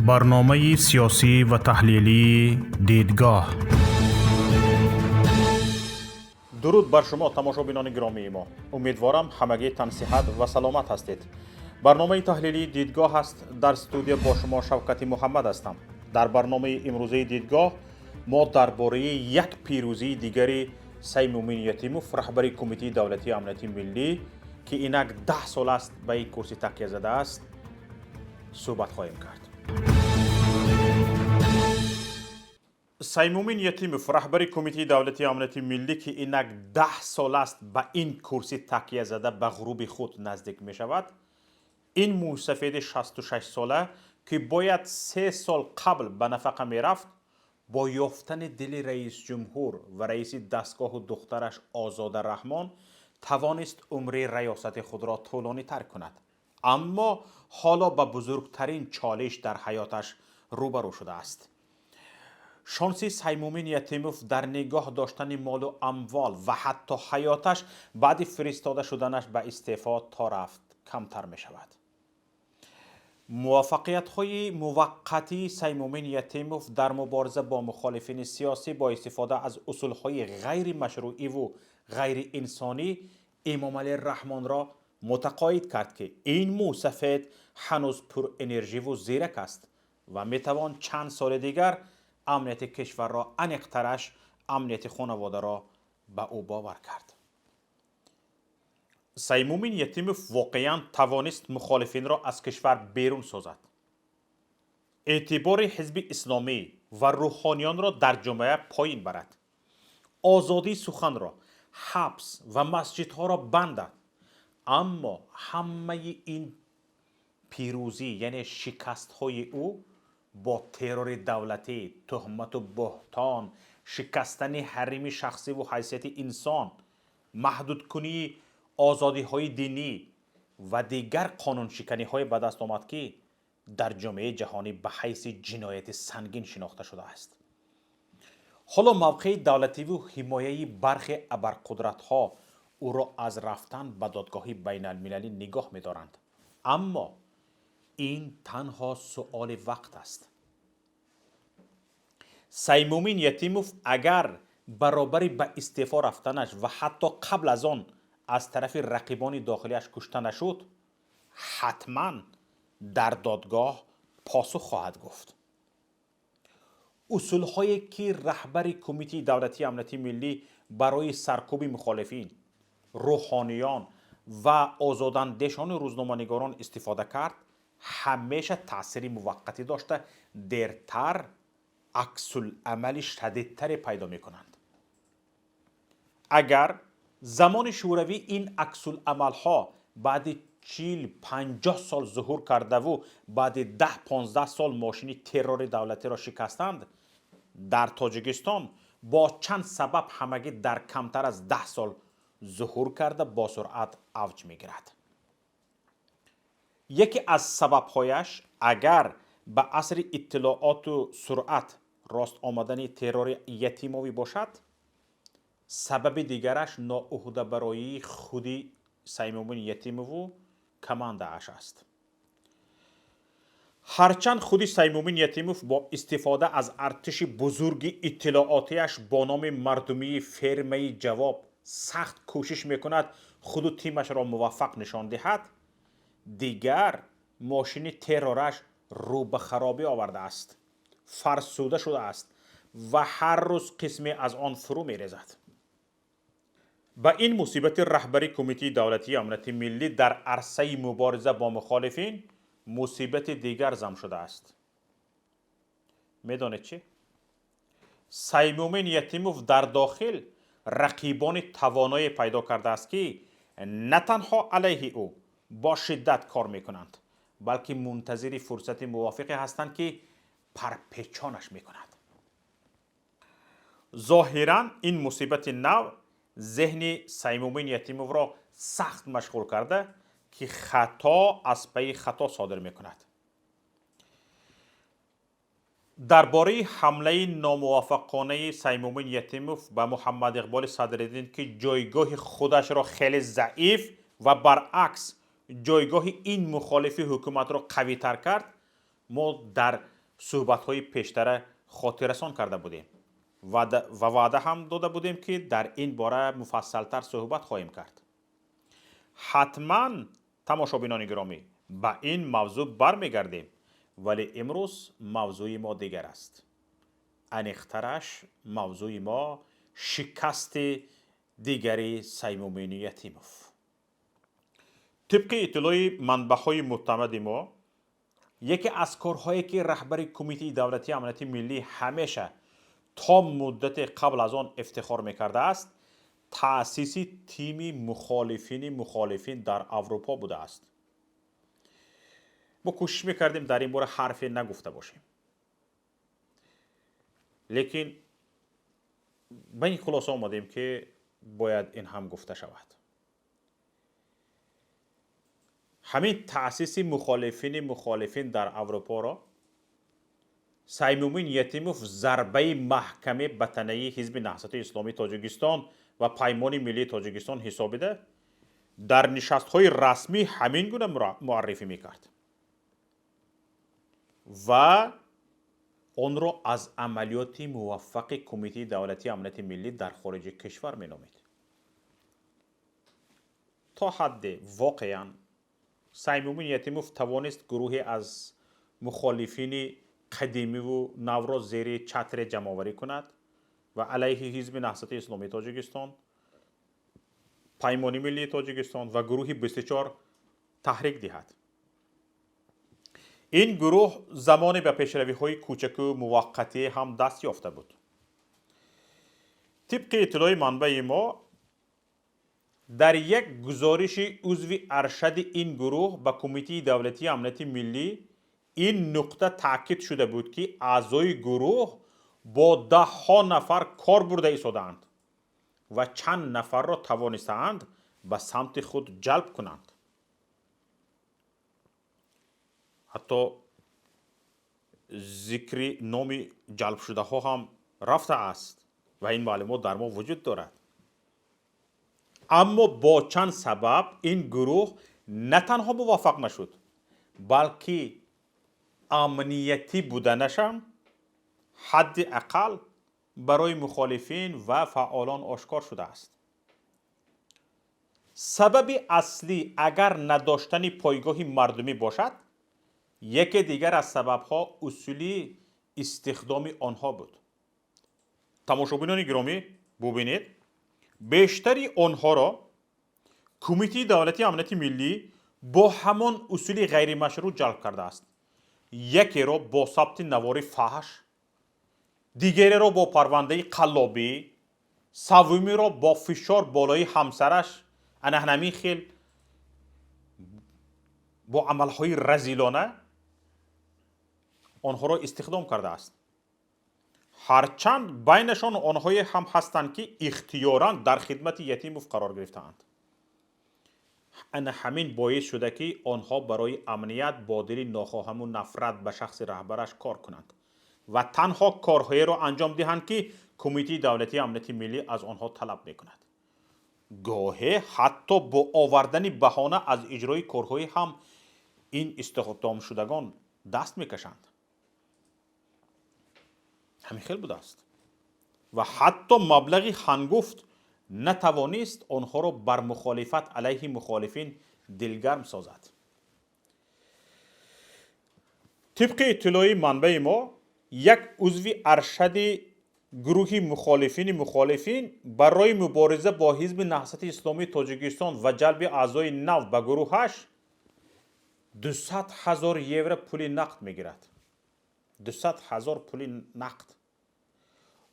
Барномаи сиёсӣ ва таҳлилии «Дидгоҳ». Дуруд бар шумо, тамошобинони гиромии мо. Умедворам, ҳамагӣ тансиҳат ва саломат ҳастед. Барномаи таҳлилии «Дидгоҳ» аст. Дар студия бо шумо Шавкати Муҳаммад ҳастам. Дар барномаи имрӯзаи «Дидгоҳ» мо дар бораи як пирӯзии дигари Саймумин Ятимов, раҳбари Кумитаи давлатии амнияти миллӣ, ки инак 10 сол аст ба ин курсӣ такя задааст, суҳбат хоҳем кард. Саймумин Ятимов, раҳбари Кумитаи давлатии амнияти миллӣ, ки инак 10 сол аст ба ин курсӣ такя зада, ба ғуруби худ наздик мешавад. Ин мӯйсафеди 66сола, ки бояд 3 сол қабл ба нафақа мерафт, бо ёфтани дили раисҷумҳур ва раиси дастгоҳу духтараш Озода Раҳмон тавонист умри раёсати худро тӯлонитар кунад, аммо ҳоло ба бузургтарин чолиш дар ҳаёташ рӯбарӯ шудааст. Шонси Саймумин Ятимов дар нигоҳ доштани молу амвол ва ҳатто ҳаёташ баъди фиристода шуданаш ба истеъфо то рафт камтар мешавад. Муваффақиятҳои муваққатии Саймумин Ятимов дар мубориза бо мухолифини сиёсӣ бо истифода аз усулҳои ғайримашрӯиву ғайриинсонӣ Эмомалӣ Раҳмонро мутақоид кард, ки ин мӯсафед ҳанӯз пурэнерживу зирак аст ва метавон чанд соли дигар амнияти кишварро, аниқтараш амнияти хонаводаро, ба ӯ бовар кард. Саймумин Ятимов воқеан тавонист мухолифинро аз кишвар берун созад, эътибори Ҳизби Исломӣ ва рӯҳониёнро дар ҷомеа поин барад, озодии суханро ҳабс ва масҷидҳоро бандад, аммо ҳамаи ин пирӯзӣ, яъне шикастҳои ӯ, бо террори давлатӣ, туҳмату буҳтон, шикастани ҳарими шахсиву ҳайсияти инсон, маҳдудкунии озодиҳои динӣ ва дигар қонуншиканиҳое ба даст омад, ки дар ҷомеаи ҷаҳонӣ ба ҳайси ҷинояти сангин шинохта шудааст. Ҳоло мавқеи давлативу ҳимояи бархе абарқудратҳо ӯро аз рафтан ба додгоҳи байналмилалӣ нигоҳ медоранд, аммо ин танҳо суоли вақт аст. Саймумин Ятимов агар баробари ба истеъфо рафтанаш ва ҳатто қабл аз он аз тарафи рақибони дохилиаш кушта нашуд, ҳатман дар додгоҳ посух хоҳад гуфт. Усулҳое, ки раҳбари Кумитаи давлатии амнияти миллӣ барои саркӯби мухолифин, рӯҳониён ва озодандешони рӯзноманигорон истифода кард, ҳамеша таъсири муваққатӣ дошта, дертар аксуламали шадидтаре пайдо мекунанд. Агар замони Шӯравӣ ин аксуламалҳо баъди 40-50 сол зуҳур кардаву баъди 10-15 сол мошини террори давлатиро шикастанд, дар Тоҷикистон бо чанд сабаб ҳамагӣ дар камтар аз 10 сол зуҳур карда, бо суръат авҷ мегирад. Яке аз сабабҳояш агар ба асри иттилооту суръат рост омадани террори Ятимовӣ бошад, сабаби дигараш ноуҳдабароии худи Саймумин Ятимову командааш аст. Ҳарчанд худи Саймумин Ятимов бо истифода аз артиши бузурги иттилоотиаш бо номи мардумии «Фермаи ҷавоб» сахт кӯшиш мекунад худу тимашро муваффақ нишон диҳад, дигар мошини террораш рӯ ба харобӣ овардааст, фарсуда шудааст ва ҳар рӯз қисме аз он фурӯ мерезад. Ба ин мусибати раҳбари Кумитаи давлатии амнияти миллӣ дар арсаи мубориза бо мухолифин мусибати дигар зам шудааст. Медонед чӣ? Саймумин Ятимов дар дохил рақибони тавоное пайдо кардааст, ки на танҳо алайҳи ӯ бо шиддат кор мекунанд, балки мунтазири фурсати мувофиқе ҳастанд, ки парпечонаш мекунад. Зоҳиран, ин мусибати нав зеҳни Саймумин Ятимовро сахт машғул карда, ки хато аз пайи хато содир мекунад. Дар бораи ҳамлаи номуваффақонаи Саймумин Ятимов ба Муҳаммад Иқболи Садриддин, ки ҷойгоҳи худашро хеле заиф ва баръакс ҷойгоҳи ин мухолифи ҳукуматро қавитар кард, мо дар Суҳбатҳои пештара хотиррасон карда будем ва ваъда ҳам дода будем, ки дар ин бора муфассалтар суҳбат хоҳем кард. Ҳатман, тамошобинони гиромӣ, ба ин мавзӯъ бармегардем, вале имрӯз мавзӯи мо дигар аст. Аниқтараш, мавзӯи мо шикасти дигари Саймумини Ятимов. Тибқи иттилои манбаъҳои мӯътамади мо, яке аз корҳое, ки раҳбари Кумитаи давлатии амнияти миллӣ ҳамеша то муддате қабл аз он ифтихор мекардааст, таъсиси тими мухолифини мухолифин дар Аврупо будааст. Мо кӯшиш мекардем, дар ин бора ҳарфе нагуфта бошем, лекин ба ин хулоса омадем, ки бояд ин ҳам гуфта шавад. Ҳамин таъсиси мухолифини мухолифин дар Аврупоро Саймумин Ятимов зарбаи маҳкаме ба танаи Ҳизби Наҳзати Исломии Тоҷикистон ва Паймони Миллии Тоҷикистон ҳисобида, дар нишастҳои расмӣ ҳамин гуна муаррифӣ мекард ва онро аз амалиёти муваффақи Кумитаи давлатии амнияти миллӣ дар хориҷи кишвар меномид. То ҳадде воқеан Саймумин Ятимов тавонист гурӯҳе аз мухолифини қадимиву навро зери чатре ҷамъоварӣ кунад ва алайҳи Ҳизби Наҳзати Исломии Тоҷикистон, Паймони Миллии Тоҷикистон ва гурӯҳи 24 таҳрик диҳад. Ин гурӯҳ замоне ба пешравиҳои кӯчаку муваққатӣ ҳам даст ёфта буд. Тибқи иттилои манбаи мо, дар як гузориши узви аршади ин гурӯҳ ба Кумитаи давлатии амнияти миллӣ ин нуқта таъкид шуда буд, ки аъзои гурӯҳ бо даҳҳо нафар кор бурда истодаанд ва чанд нафарро тавонистаанд ба самти худ ҷалб кунанд. Ҳатто зикри номи ҷалбшудаҳо ҳам рафтааст ва ин маълумот дар мо вуҷуд дорад. Аммо бо чанд сабаб ин гурӯҳ на танҳо муваффақ нашуд, балки амниятӣ буданашам ҳадди ақал барои мухолифин ва фаъолон ошкор шудааст. Сабаби аслӣ агар надоштани пойгоҳи мардумӣ бошад, яке дигар аз сабабҳо усули истихдоми онҳо буд. Тамошобинони гиромӣ, бубинед, бештари онҳоро Кумитаи давлатии амнияти миллӣ бо ҳамон усули ғайримашрӯъ ҷалб кардааст. Якеро бо сабти навори фаҳш, дигареро бо парвандаи қаллобӣ, саввумиро бо фишор болои ҳамсараш. Ана ҳамин хел бо амалҳои разилона онҳоро истихдом кардааст. Ҳарчанд байнашон онҳое ҳам ҳастанд, ки ихтиёран дар хидмати Ятимов қарор гирифтаанд. Ана ҳамин боис шуда, ки онҳо барои амният бо дили нохоҳаму нафрат ба шахси раҳбараш кор кунанд ва танҳо корҳоеро анҷом диҳанд, ки Кумитаи давлатии амнияти миллӣ аз онҳо талаб мекунад. Гоҳе ҳатто бо овардани баҳона аз иҷрои корҳое ҳам ин истихдомшудагон даст мекашанд. Ҳамин хел будааст ва ҳатто маблағи ҳангуфт натавонист онҳоро бар мухолифат алайҳи мухолифин дилгарм созад. Тибқи иттилои манбаи мо, як узви аршади гурӯҳи мухолифини мухолифин барои мубориза бо Ҳизби Наҳзати Исломии Тоҷикистон ва ҷалби аъзои нав ба гурӯҳаш 200 000 евро пули нақд мегирад. 200 000 пули нақд.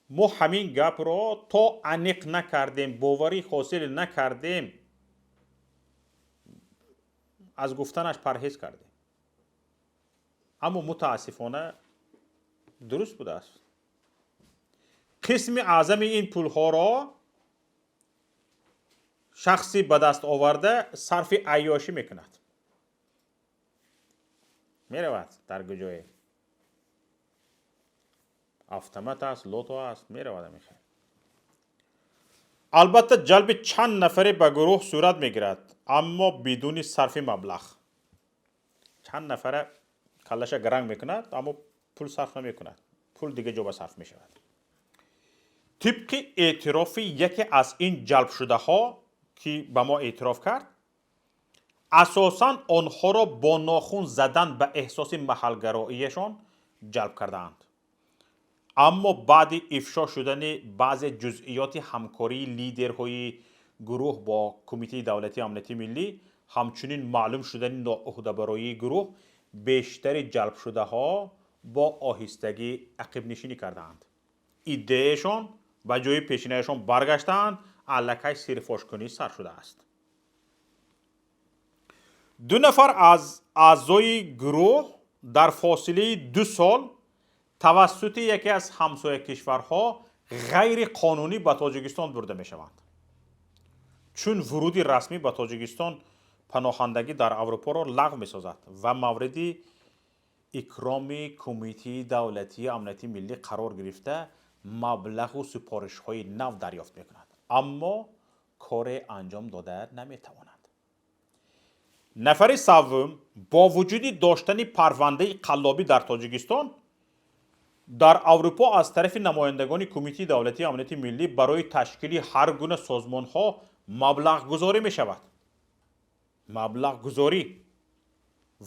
Мо ҳамин гапро то аниқ накардем, боварӣ ҳосил накардем, аз гуфтанаш парҳез кардем, аммо мутаассифона дуруст будааст. Қисми аъзами ин пулҳоро шахси ба даст оварда сарфи айёшӣ мекунад, меравад дар куҷое автомат аст, лото аст, меравад амихел. Албатта, ҷалби чанд нафаре ба гурӯҳ сурат мегирад, аммо бидуни сарфи маблағ. Чанд нафара каллаша гаранг мекунад, аммо Пул сарф намекунад, пул дига ҷо ба сарф мешавад. Тибқи эътирофи яке аз ин ҷалбшудаҳо, ки ба мо эътироф кард, асосан онҳоро бо нохун задан ба эҳсоси маҳалгароияшон ҷалб кардаанд. Аммо баъди ифшо шудани баъзе ҷузъиёти ҳамкории лидерҳои гурӯҳ бо Кумитаи давлатии амнияти миллӣ, ҳамчунин маълум шудани ноуҳдабароии гурӯҳ, бештари ҷалбшудаҳо бо оҳистагӣ ақибнишинӣ кардаанд. Идеяшон ба ҷои пешинаашон баргаштаанд, аллакай сирфошкунӣ сар шудааст. Ду нафар аз аъзои гурӯҳ дар фосилаи 2 сол тавассути яке аз ҳамсоя кишварҳо ғайриқонунӣ ба Тоҷикистон бурда мешаванд, чун вуруди расмӣ ба Тоҷикистон паноҳандагӣ дар Аврупоро лағв месозад, ва мавриди икроми Кумитаи давлатии амнияти миллӣ қарор гирифта, маблағу супоришҳои нав дарёфт мекунад, аммо коре анҷом дода наметавонад. Нафари саввум бо вуҷуди доштани парвандаи қаллобӣ дар Тоҷикистон, дар Аврупо аз тарафи намояндагони Кумитаи давлатии амнияти миллӣ барои ташкили ҳар гуна созмонҳо маблағгузорӣ мешавад. Маблағгузорӣ,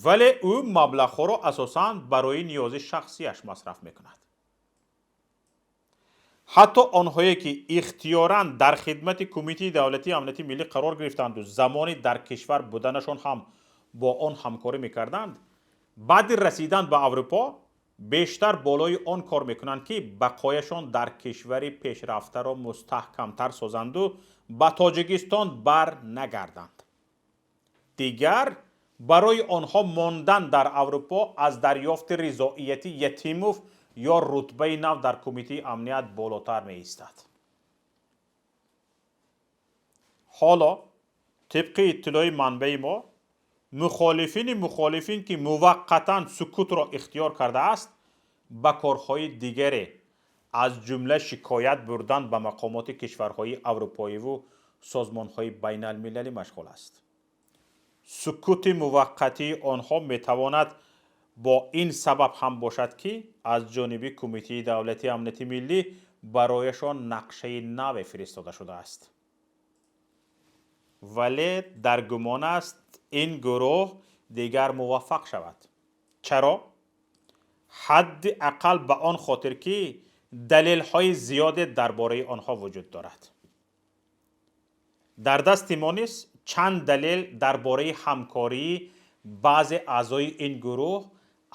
вале ӯ маблағҳоро асосан барои ниёзи шахсияш масраф мекунад. Ҳатто онҳое, ки ихтиёран дар хидмати Кумитаи давлатии амнияти миллӣ қарор гирифтанду замони дар кишвар буданашон ҳам бо он ҳамкорӣ мекарданд, баъди расидан ба Аврупо бештар болои он кор мекунанд, ки бақояшон дар кишвари пешрафтаро мустаҳкамтар созанду ба Тоҷикистон бар нагарданд. Дигар барои онҳо мондан дар Аврупо аз дарёфти ризоияти Ятимов ё рутбаи нав дар Кумитаи амният болотар меистад. Ҳоло, тибқи иттилои манбаи мо, мухолифини мухолифин, ки муваққатан сукутро ихтиёр кардааст, ба корҳои дигаре, аз ҷумла шикоят бурдан ба мақомоти кишварҳои аврупоиву созмонҳои байналмилалӣ машғул аст. Сукути муваққатии онҳо метавонад бо ин сабаб ҳам бошад, ки аз ҷониби Кумитаи давлатии амнияти миллӣ барояшон нақшаи наве фиристода шудааст. Вале дар гумон аст, ин гурӯҳ дигар муваффақ шавад. Чаро? Ҳадди ақал ба он хотир, ки далелҳои зиёде дар бораи онҳо вуҷуд дорад. Дар дасти мо низ чанд далел дар бораи ҳамкории баъзе аъзои ин гурӯҳ,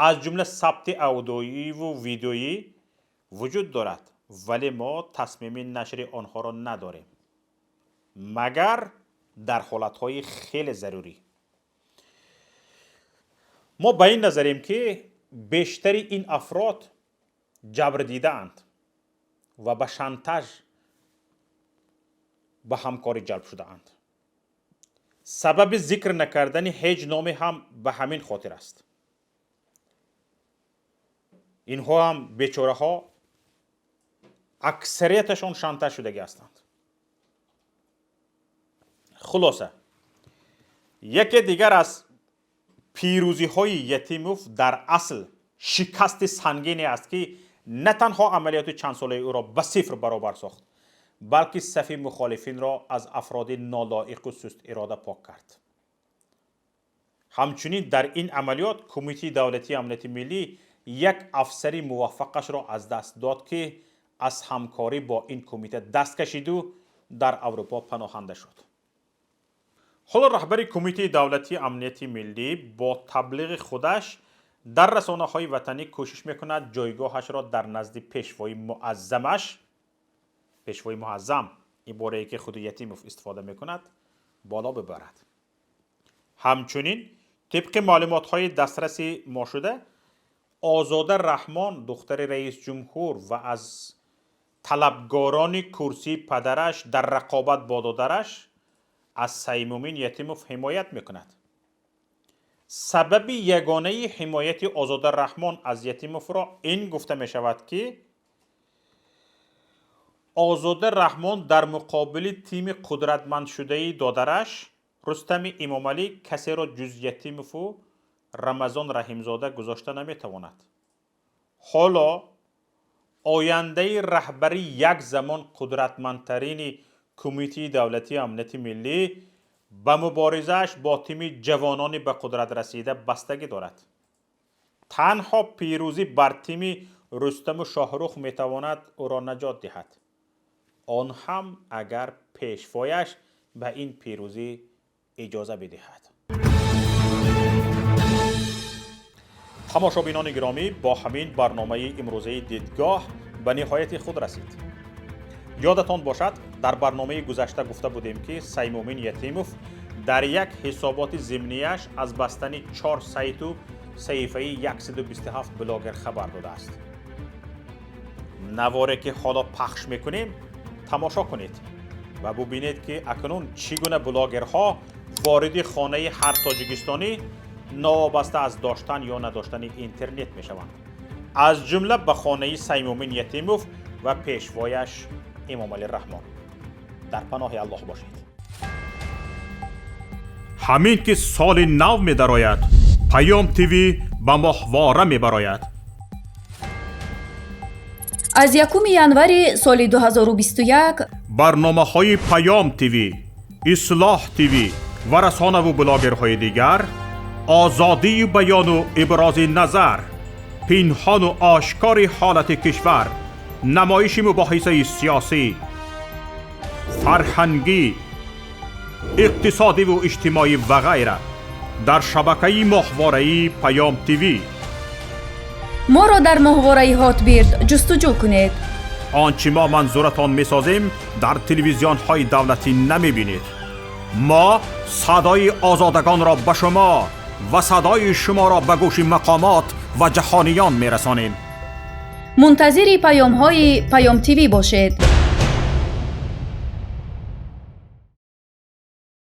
аз ҷумла сабти аудиоиву видеоӣ вуҷуд дорад, вале мо тасмими нашри онҳоро надорем, магар дар ҳолатҳои хеле зарурӣ. Мо ба ин назарем, ки бештари ин афрод ҷабр дидаанд ва ба шантаж ба ҳамкорӣ ҷалб шудаанд. Сабаби зикр накардани ҳеҷ номе ҳам ба ҳамин хотир аст. Инҳо ҳам, бечораҳо, аксарияташон шантаж шудагӣ ҳастанд. Хулоса, яке дигар аз пирӯзиҳои Ятимов дар асл шикасти сангине аст, ки на танҳо амалиёти чандсолаи ӯро ба сифр баробар сохт, балки сафи мухолифинро аз афроди нолоиқу сустирода пок кард. Ҳамчунин дар ин амалиёт Кумитаи давлатии амнияти миллӣ як афсари муваффақашро аз даст дод, ки аз ҳамкорӣ бо ин кумита даст кашиду дар Аврупо паноҳанда шуд. Ҳоло раҳбари Кумитаи давлатии амнияти миллӣ бо таблиғи худаш дар расонаҳои ватанӣ кӯшиш мекунад ҷойгоҳашро дар назди пешвои муаззамаш, пешвои муаззам, иборае ки худи Ятимов истифода мекунад, боло бибарад. Ҳамчунин, тибқи маълумотҳои дастраси мо шуда, Озода Раҳмон, духтари раисҷумҳур ва аз талабгорони курсии падараш дар рақобат бо додараш, аз Саймумин Ятимов ҳимоят мекунад. Сабаби ягонаи ҳимояти Озода Раҳмон аз Ятимовро ин гуфта мешавад, ки Озода Раҳмон дар муқобили тими қудратмандшудаи додараш Рустами Эмомалӣ касеро ҷуз Ятимову Рамазон Раҳимзода гузошта наметавонад. Ҳоло ояндаи раҳбари як замон қудратмандтарини Кумитаи давлатии амнияти миллӣ ба муборизааш бо тими ҷавонони ба қудрат расида бастагӣ дорад. Танҳо пирӯзӣ бар тими Рустаму Шоҳрух метавонад ӯро наҷот диҳад, он ҳам агар пешвояш ба ин пирӯзӣ иҷоза бидиҳад. Тамошобинони гиромӣ, бо ҳамин барномаи имрӯзаи Дидгоҳ ба ниҳояти худ расид. Ёдатон бошад, дар барномаи гузашта гуфта будем, ки Саймумин Ятимов дар як ҳисоботи зимнияш аз бастани 4 сайту саҳифаи 127 блогер хабар додааст. Наворе ки ҳоло пахш мекунем, тамошо кунед ва бубинед, ки акнун чӣ гуна блогерҳо вориди хонаи ҳар тоҷикистонӣ новобаста аз доштан ё надоштани интернет мешаванд, аз ҷумла ба хонаи Саймумин Ятимов ва пешвояш Эмомалӣ Раҳмон. Дар паноҳи Аллоҳ бошед. Ҳамин ки соли нав медарояд, Паём ТВ ба моҳвора мебарояд. Аз 1 январи соли 2021 барномаҳои Паём ТВ, Ислоҳ ТВ ва расонаву блогерҳои дигар озодии баёну ибрози назар, пинҳону ошкори ҳолати кишвар, намоиши мубоҳисаи сиёсӣ, фарҳангӣ, иқтисодиву иҷтимоӣ ва ғайра дар шабакаи моҳвораи Паём ТВ. Моро дар моҳвораи Ҳотбирд ҷустуҷӯ кунед. Он чӣ мо манзуратон месозем, дар телевизионҳои давлатӣ намебинед. Мо садои озодагонро ба шумо ва садои шуморо ба гӯши мақомот ва ҷаҳониён мерасонем. Мунтазири паёмҳои Паём ТВ бошед.